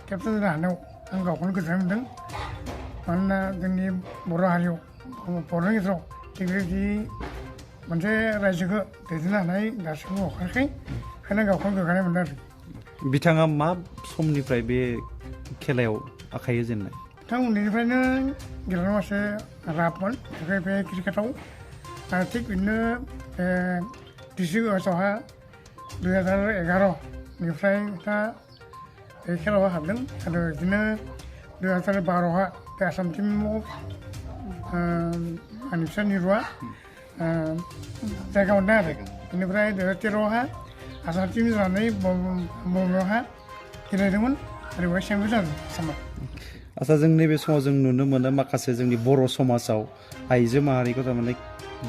captain जानो हानायाव आं गावखौनो गोजोननाय मोन्दों मानोना जोंनि बर' हारियाव बर'नि गेजेराव थिग बेबायदि मोनसे रायजोखौ दैदेननो हानाय दासिमबो अखाराखै ओंखायनो गावखौनो गोग्गानाय मोन्दों आरो बिथाङा मा समनिफ्राय बे खेलायाव आखाइ होजेननाय बिथां उन्दैनिफ्रायनो गेलेनायाव एसे राफमोन ओमफ्राय बे क्रिकेटाव थिग बिदिनो डिस्ट्रिक्ट वाइसआवहा 2011निफ्राय दा बे खेलायाव हाबदों आरो बिदिनो 2012आवहा बे आसाम टीमाव आंनि फिसा निरुआ जायगा मोनदों आरो बेनिफ्राय 2013आवहा आसाम टीम जानानै बम्बेआवहा गेलेदोंमोन आरो बेवहाय चेम्पियन जादों आसामाव आच्चा जों नैबे समाव जों नुनो मोनो माखासे जोंनि बर' समाजाव आइजो माहारिखौ थारमाने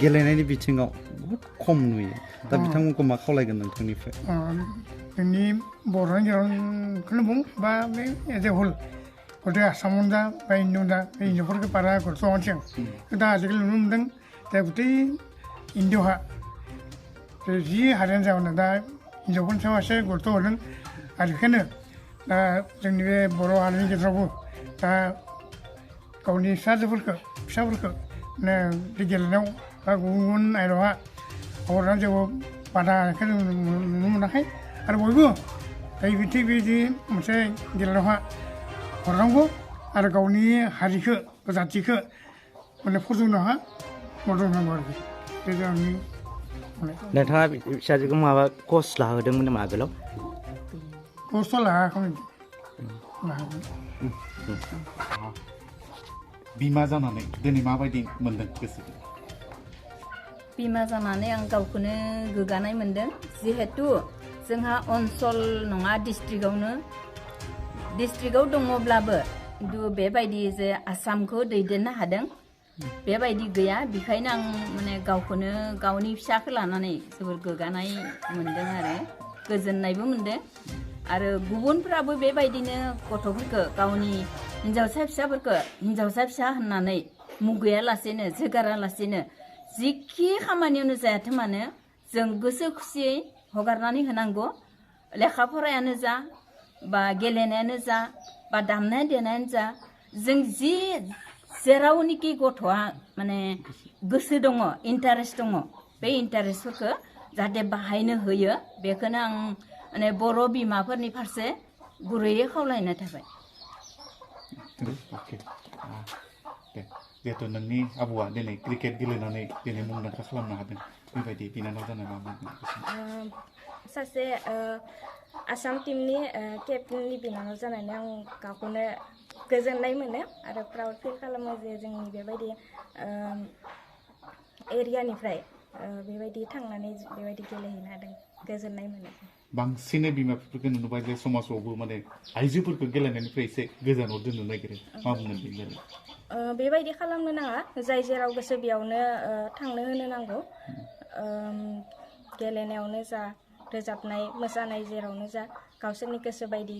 गेलेनायनि बिथिङाव बहुद खम नुयो दा बिथांमोनखौ मा खावलायगोन नोंथांनिफ्राय जोंनि बर'नि गेजेरावखौनो बुं बा बे एज ए हल गथे आसामावनो जा बा इण्डियावनो जा बे हिन्जावफोरखौ बारा गुरुत्व होआमोन सिगां दा आजिखालि नुनो मोन्दों दा गथै इण्डियावहा जि हारियानो जायामानो दा हिन्जावफोरनि सायाव एसे गुरुत्व होदों आरो बेखायनो दा जोंनि बे बर' हारिनि गेजेरावबो दा गावनि फिसाफोरखौ माने बे गेलेनायाव बा गुबुन गुबुन आयदायावहा हरनानै जेबो बादा होनायखौ जों नुनो मोनाखै आरो बयबो थिग बेबायदि मोनसे गेलेनायावहा हरनांगौ आरो गावनि हारिखौ जाथिखौ माने फज'नोहा मदद होनांगौ आरोखि बे जोंनि नोंथाङा फिसाजोखौ माबा कच लाहोदोंमोन नामा आगोलाव खस्थ' लायाखैमोन बिमा जानानै दिनै माबायदि मोन्दों गोसोखौ बिमा जानानै आं गावखौनो गोग्गानाय मोन्दों जिहेतु जोंहा ओनसोल नङा डिस्ट्रिक्टआव दङब्लाबो खिन्थु बेबायदि जे आसामखौ दैदेननो हादों बेबायदि गैया बेखायनो आं माने गावखौनो गावनि फिसाखौ लानानै जोबोर गोग्गानाय मोन्दों आरो गोजोननायबो मोन्दों आरो गुबुनफ्राबो बेबायदिनो गथ'फोरखौ गावनि हिन्जावसा फिसा होननानै मुगैयालासेनो जोगारालासेनो जिखि खामानियावनो जायाथों मानो जों गोसो खुसियै हगारनानै होनांगौ लेखा फरायानो जा बा गेलेनायानो जा बा दामनाय देनायानो जा जों जेरावनोखि गथ'आ माने गोसो दङ इन्टारेस्ट दङ बे इन्टारेस्टफोरखौ जाहाथे बाहायनो होयो बेखौनो आं माने बर' बिमाफोरनि फारसे गुरैयै खावलायनाय थाबाय जिहेतु नोंनि आबौआ दिनै क्रिकेट गेलेनानै दिनै मुंदांखा खालामनो हादों बेबायदि बिनानाव जानाय मा सासे आसाम टीमनि केप्टेननि बिनानाव जानानै आं गावखौनो गोजोननाय मोनो आरो प्राउड फिल खालामो जे जोंनि बेबायदि एरियानिफ्राय बेबायदि थांनानै बेबायदि गेलेहैनो हादों गोजोननाय मोनो बांसिनै बिमा बिफाफोरखौ नुबाय जे समाजावबो माने आइजोफोरखौ गेलेनायनिफ्राय एसे गोजानाव दोननो नागिरो मा बुंगोन बेनि बेबायदि खालामनो नाङा जाय जेराव गोसो बेयावनो थांनो होनो नांगौ गेलेनायावनो जा रोजाबनाय मोसानाय जेरावनो जा गावसोरनि गोसो बायदि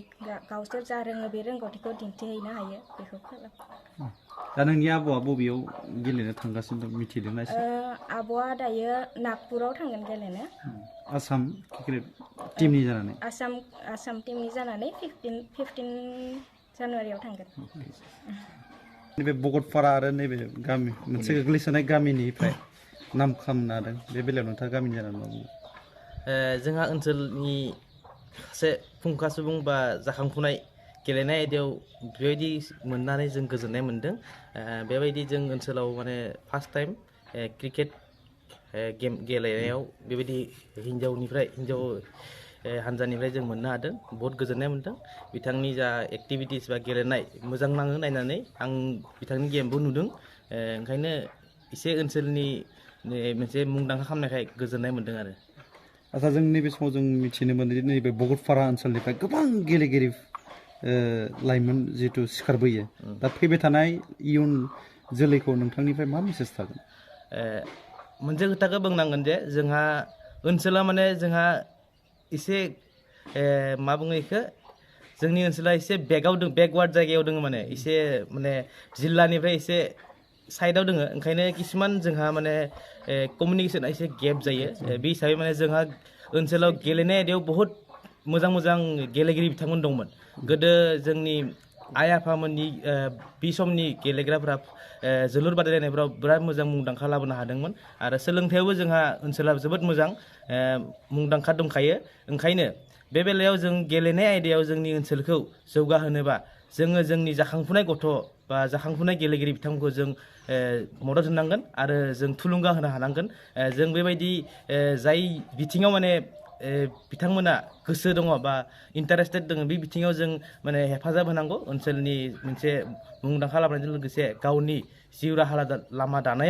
गावसोर जा रोङो बे रोंगौथिखौ दिन्थिहैनो हायो बेखौ खालाम दा नोंनि आबौआ बबेयाव गेलेनो थांगासिनो दं मिथिदोंना एसे आबौआ दायो नागपुराव थांगोन गेलेनो आसाम क्रिकेट टीमनि जानानै आसाम टीमनि जानानै 15 जानुवारियाव थांगोन नैबे भकतपारा आरो नैबे गामि मोनसे गोग्लैसोनाय गामिनिफ्राय नाम खालामनो हादों बे बेलायाव नोंथाङा गामिनि जानानै मा बुङो जोंहा ओनसोलनि सासे फुंखा सुबुं बा जाखांफुनाय गेलेनाय आयदायाव बेबायदि मोननानै जों गोजोननाय मोन्दों बेबायदि जों ओनसोलाव माने फार्स्ट टाइम क्रिकेट गेम गेलेनायाव बेबायदि हिन्जाव हानजानिफ्राय जों मोननो हादों बहुत गोजोननाय मोन्दों बिथांनि जा एक्टिभिटिस बा गेलेनाय मोजां नाङो नायनानै आं बिथांनि गेमबो नुदों ओंखायनो एसे ओनसोलनि मोनसे मुंदांखा खालामनायखाय गोजोननाय मोन्दों आरो आच्चा जों नैबे समाव जों मिथिनो मोनो नैबे भकतपारा ओनसोलनिफ्राय गोबां गेलेगिरि लाइमोन जिहेतु सिखारबोयो दा फैबाय थानाय इयुन जोलैखौ नोंथांनिफ्राय मा मेसेज थागोन मोनसे खोथाखौ बुंनांगोन जे जोंहा ओनसोला माने जोंहा एसे मा बुङो बेखौ जोंनि ओनसोला एसे बेकवार्ड जायगायाव दङ माने एसे माने जिल्लानिफ्राय एसे साइडआव दङ ओंखायनो किसुमान जोंहा माने कमिउनिकेसना एसे गेप जायो बे हिसाबै माने जोंहा ओनसोलाव गेलेनाय आयदायाव बहुत मोजां मोजां गेलेगिरि बिथांमोन दंमोन गोदो जोंनि आइ आफामोननि बि समनि गेलेग्राफोरा जोलुर बादायलायनायफ्राव बिराद मोजां मुंदांखा लाबोनो हादोंमोन आरो सोलोंथायावबो जोंहा ओनसोला जोबोद मोजां मुंदांखा दंखायो ओंखायनो बे बेलायाव जों गेलेनाय आयदायाव जोंनि ओनसोलखौ जौगाहोनोबा जोङो जोंनि जाखांफुनाय गथ' बा जाखांफुनाय गेलेगिरि बिथांमोनखौ जों मदद होनांगोन आरो जों थुलुंगा होनो हानांगोन जों बेबायदि जाय बिथिङाव माने बिथांमोना गोसो दङ बा इन्टारेस्टेड दङ बे बिथिङाव जों माने हेफाजाब होनांगौ ओनसोलनि मोनसे मुंदांखा लाबोनायजों लोगोसे गावनि जिउ राहा लामा दानाय